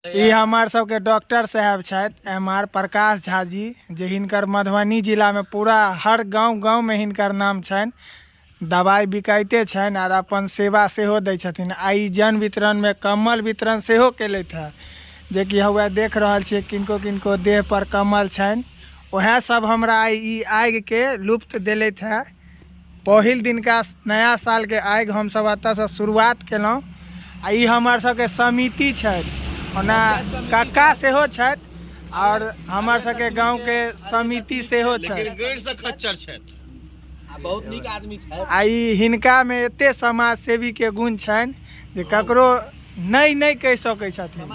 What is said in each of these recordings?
ई हमर सबके डॉक्टर साहेब छथि, एम आर प्रकाश झा जी, जे हिनकर मधुबनी जिलामे पूरा हर गाँव गाँवमे हिनकर नाम छनि। दबाइ बिकाइते छनि आर अपन सेवा सेहो दै छथिन। आ ई जन वितरणमे कम्बल वितरण सेहो केलथि हँ, जेकि हौवे देख रहल छियै किनको किनको देह पर कम्बल छनि। वएह सब हमरा आइ ई आगिके लुप्त देलथि हँ। पहिल दिनका नया सालके आगि हमसब एतऽसँ शुरुआत केलहुँ। आ ई हमर सबके समिति छथि, ओना कक्का सेहो छथि आओर हमर सबके गाँवके समिति सेहो छथि। लेकिन गैरसँ खच्चर छथि। आ बहुत नीक आदमी छथि। आ ई हिनकामे एते समाज सेवीके गुण छनि जे ककरो नहि नहि कहि सकै छथिन,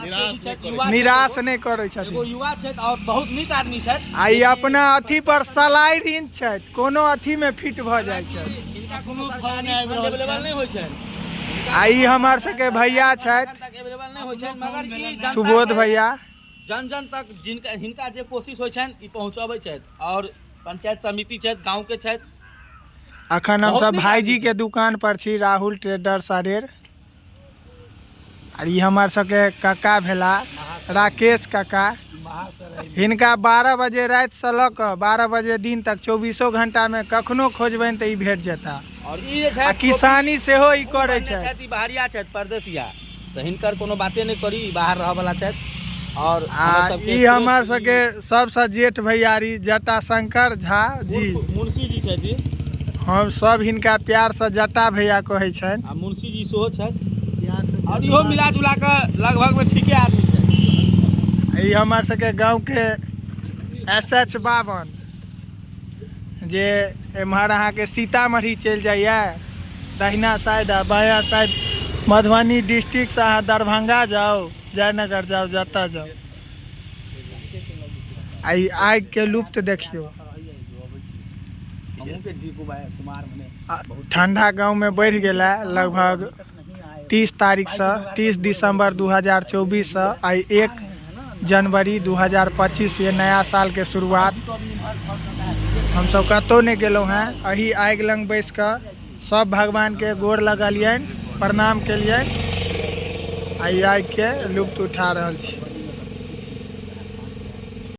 निराश नहि करै छथिन। एगो युवा छथि आओर बहुत नीक आदमी छथि। आ ई अपना अथी पर सलाइरिन छथि, कोनो अथीमे फिट भऽ जाइ छथि। हिनका कोनो सरकारी फंड अवेलेबल नहि होइ छनि। आ ई हमर सबके भैया छथि, अवेलेबल नहि होइ छनि, मगर ई जनता सुबोध भैया। जन जन तक जिनका हिनका जे कोशिश होइ छनि ई पहुँचबै छथि। आओर पंचायत समिति छथि, गाँवके छथि। अखन हमसब बहुत नीक भाईजी आदमी के दुकान पर छी, राहुल ट्रेडर्स अरेर। आर ई हमर सबके कक्का भेला राकेश कक्का। हिनका 12 बजे रातिसँ लऽ कऽ 12 बजे दिन तक 24 घंटामे कखनो खोजबनि तऽ ई भेट जेता। और ई जे आ छथि किसानी सेहो ई करै बनने छथि। छथि, ई बाहरिया छथि, परदेसिया, तऽ हिनकर कोनो बाते नहि करी, ई बाहर रहऽ वाला छथि। और आ हमर सबके ई हमर श्रेष्ठ सबके सबसँ जेठ भैयारी जटाशंकर झा जी, मुंशी जी छथि। हम सब हिनका प्यारसँ जटा भैया कहै छनि। आ मुंशी जी सेहो छथि। और इहो मिला जुला कऽ लगभग मे ठीके आदमी छथि। ई हमर सबके गाँवके एस एच 52, जे एम्हर अहाँके सीतामढ़ी चलि जाइए दहिना साइड आ बायाँ साइड मधुबनी डिस्ट्रिक्टसँ अहाँ दरभंगा जाउ, जयनगर जाउ, जतऽ जाउ। आ ई आगिके लुप्त देखियौ। ठंडा गाँवमे बढ़ि गेल है लगभग 30 तारीखसँ, 30 दिसंबर 2024सँ आइ 1 जनवरी 2025 ये नया सालके शुरुआत। हमसब कतहु नहि गेलहुँ हेँ, एही आगि लग बैस कऽ सब भगवानके गोर लगलियनि, प्रणाम केलियनि आ ई आगिके लुप्त उठा रहल छी।